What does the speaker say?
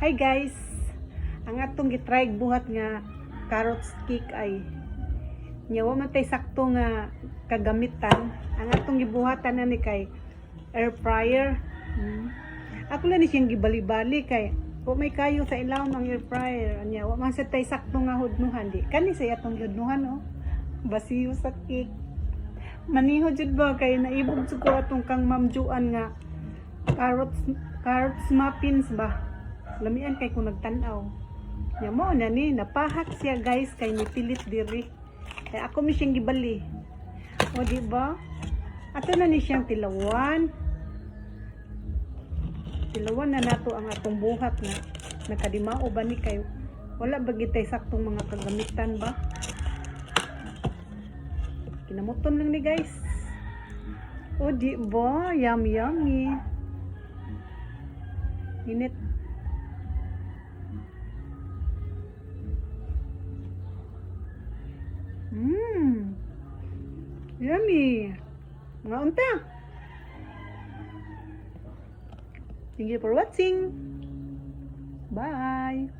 Hi guys! Ang atong gitry buhat nga carrots cake ay nya wa man tay sakto nga kagamitan. Ang atong gibuhatan ani kay air fryer. Ako lang ni siyang gibali-bali kay wa may kayo sa ilawom ang air fryer. Anya wa man sa tay sakto nga hudnuhan di. Kani sa atong gihudnuhan, oh. Basiyo sa cake. Maniho jud ba kay naibog jud ko atong kang Ma'am Juan nga carrots muffins ba. Lamian kay kung nagtan-aw. Nya mo na ni napahak siya, guys, kay nipilit diri. Kay ako mi siyang gibali. O, di ba? Ato na ni siyang tilawan. Tilawan na nato ang atong buhat nga nakadimao ba ni kay wala ba gitay saktong mga kagamitan ba? Kinamuton lang ni, guys. O, di ba? Yummy yummy. Init. Yummy. Mga unta. Thank you for watching. Bye.